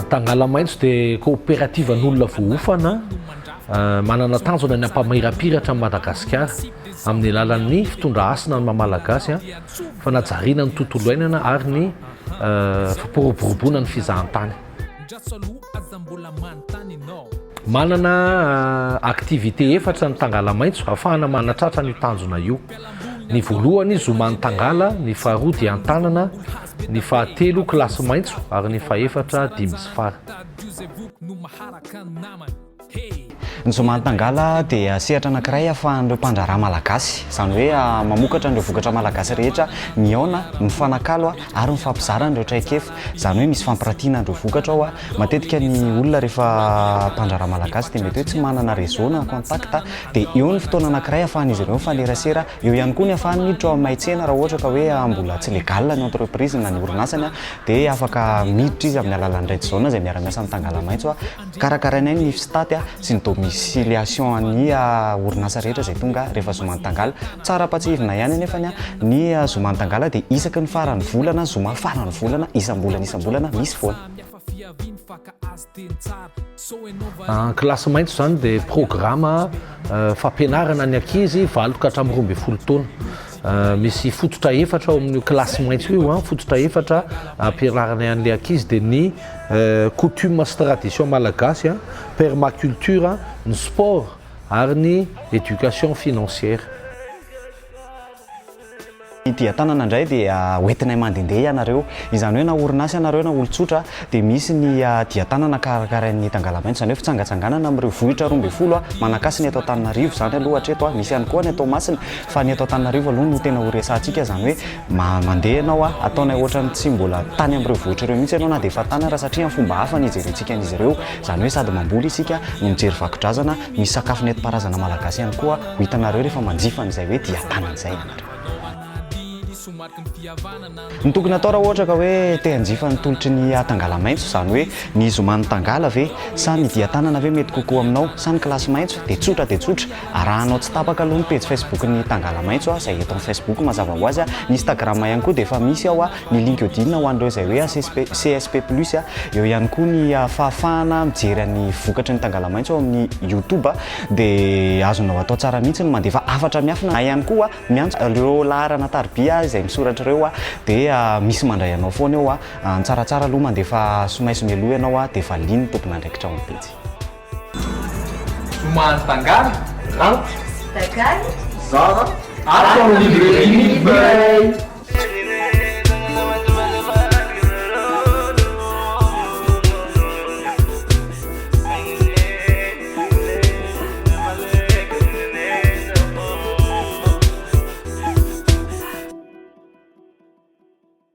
Tangala Maitso dia kaoperativan'olona voaofana manana tanjona ny hampamirapiratra an'i Madagasikara amin'ny alalan'ny fitondra hasina ny maha Malagasy, fanajariana ny tontolo iainana ary ny fampiroboroboana ny fizahantany. Manana activité efatra ny Tangala Maitso ahafahana manatratra an'io tanjona io. Ny voalohany zoman'ny Tangala, ny faharoa dia an-tanana, ny fahatelo kilasy maitso ary ny fahefatra dimby sy fara. Ny Zoma Antangala dia sehatra anankiray ahafahan'ireo mpandraharaha malagasy, izany hoe mamokatra an'ireo vokatra malagasy rehetra, mihaona, mifanakalo ary mifampizara an'ireo traikefa. Izany hoe misy fampiratiana an'ireo vokatra ao. Matetika ny olona rehefa mpandraharaha malagasy dia mety hoe tsy manana réseau na contact dia eo ny fotoana anankiray ahafahan'izy ireo mifanerasera. Eo ihany koa ny ahafahany miditra ao amin'ny main-tsena raha ohatra ka hoe mbola tsy légal ny entreprise na ny orinasany dia afaka miditra izy amin'ny alalan'ny red zone izay miara-miasa amin'ny Tangala Maitso. Karakarainay ny FSTAT sy ny domiciliation an'ny orinasa rehetra izay tonga rehefa zoma ny Tangala. Tsara ampatsiahivina ihany anefa ny zoma ny Tangala dia isaky ny faran'ny volana, zoma faran'ny volana, isam-bolana isam-bolana misy foana. Kilasy maitso izany dia programa fampianarana ny ankizy valo ka hatramin'ny 12 taona. Misy fototra efatra ao amin'io kilasy maitso io, fototra efatra ampianarana an'ilay ankizy dia ny coutume sy tradition malagasy, permaculture, ny sport ary ny éducation financière. Ny dian-tanana indray dia hoentinay mandehandeha ianareo. Izany hoe na orinasa ianareo na olon-tsotra dia misy ny dian-tanana karakarain'ny Tangalamaitso. Izany hoe fitsangatsanganana amin'ireo vohitra 12 manakasy ny eto Antananarivo izany aloha hatreto. Misy ihany koa any Toamasina fa ny eto Antananarivo aloha no tena horesahantsika. Izany hoe mandeha ianao, ataonay ohatran'ny tsy mbola tany amin'ireo vohitra ireo mihitsy ianao na dia efa tany ara satria amin'ny fomba hafa ny hijerentsika an'izy ireo. Izany hoe sady mamboly isika no mijery vako-drazana, misy sakafo nentim-paharazana malagasy ihany koa ho hitanareo rehefa manjifa an'izay hoe dian-tanana izay ianareo. Ny tokony atao raha ohatra ka hoe te hanjifa ny tolotry ny Tangala Maitso, izany hoe ny zoman'ny Tangala ve sa ny dian-tanana ve mety kokoa aminao sa ny kilasy maitso dia tsotra dia tsotra, arahanao tsy tapaka aloha ny pejy Facebook-n'ny Tangala Maitso izay eto amin'ny Facebook mazava ho azy, ny Instagram ihany koa dia efa misy ao, ny LinkedIn ho an'ireo izay hoe CSP plus, eo ihany koa ny fahafahana mijery ny vokatry ny Tangala Maitso ao amin'ny YouTube dia azonao atao tsara mihitsy ny mandefa hafatra miafina na ihany koa miantso ireo laharana tarobia izay misoratra ireo dia misy mandray anao foana eo, ny tsaratsara aloha mandefa somaiso mialoha ianao dia valian'ny tompon'andraikitra ao amin'ny pejy. Zoma any Tangala, Ranty, Tagaly, Zara, ato amin'ny Librairie Mille Feuilles.